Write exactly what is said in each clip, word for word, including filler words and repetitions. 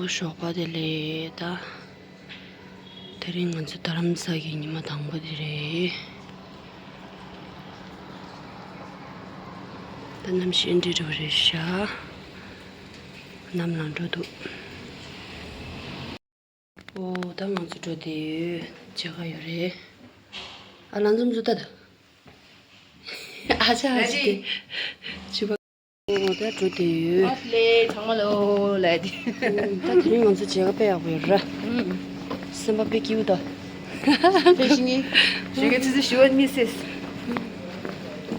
ཞོགས་པ་བདེ་ལེགས། ད་དེ་རིང་ང་ཚོ་རྡ་རམ་ས་གི་ཉི་མ་དང་པོ་དེ་རེད། ད་གནམ་གཤིས་འདི་འདྲ་རེད་ཤག་གནམ་ལངས་འགྲོ་འདུག་ཨོ། ད་ང་ཚོ་འགྲོ་བསྡད་ཡོད། མཇལ་ཁ་ཡོད་རེད། ཨ། ལ་འཛོམས་ཚོ་ད་ད། ཨ་ཅག་ཨ་ཅག་དེ། ཕྱུ་པ། ཨོ། ད་འགྲོ་བསྡད་ཡོད། ཨ་ལེ། ཚང་མ་ལོ་ལ་དེ། ད་དེ་རིང་ང་ཚོ་མཇལ་ཁ་དཔེ་ཡག་པོ་ཡོད་ར། སེམས་པ་དཔེ་སྐྱིད་པོ་ད། ཕེབས་ཤིང་ངེས། ཞུ་ག་ཙི་ཙི་ཞུ་བ་མི་སེས།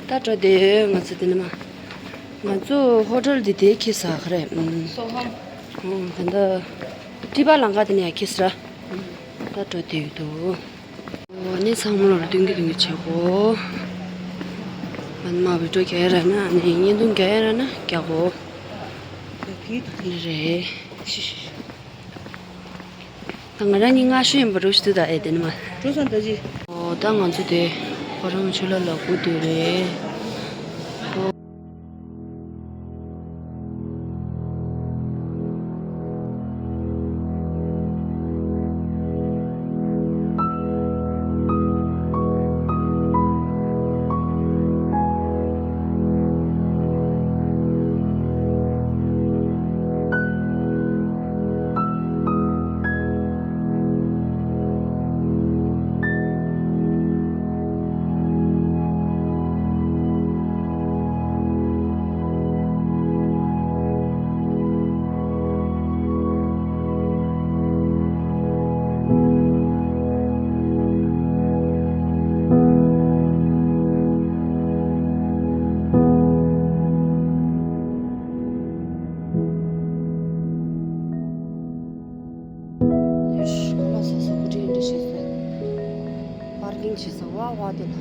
ད་འགྲོ་བསྡད་ཡོད་ང་ཚོ་དེ་ནས་མ། ང་ཚོ་ཧོ་ཊེལ་འདི་དེ་ཁེ་ས་ག་རེད། ཨུམ། སོ་ཧམ། ཨུམ། ད་ལྟ་ཏི་པ་ལང་ཀ་དེ་ནས་ཡ་ཁེ་ས་ར། ད་འགྲོ་བསྡད་ཡོད་དོ། ཨོ། ནི་ཚང་མ་ལོར་སྟོན་གི་སྟོན་གི་བྱེད་གོ། མ་མ་བི་ཌིའོ་རྒྱག་ཡ་ར་ན་ནི་བརྙན་ཐུང་རྒྱག་ཡ་ར་ན་རྒྱག་གོ། རེད། ད་ང་རང་གཉིས་སྔ་ཤོས་ཡིན་པ་རུ་ཞིག་ཏུ་ད་ཨེ་དེ་ནི་མ། འགྲོ་སོང་ད་ཅི། ཨོ། ད་ང་ཚོ་དེ་ཁོ་རང་ཆུ་ལ་ལ་སྒུག་སྡོད་རེད། ཡོ་ཤ་ཁ་ལག་ཟ་ས་སྐུ་དྲིན་འདྲ་བྱེད་ས། པར་ཀིང་བྱེད་ས་ཝ་ཝ་དེ་ལ།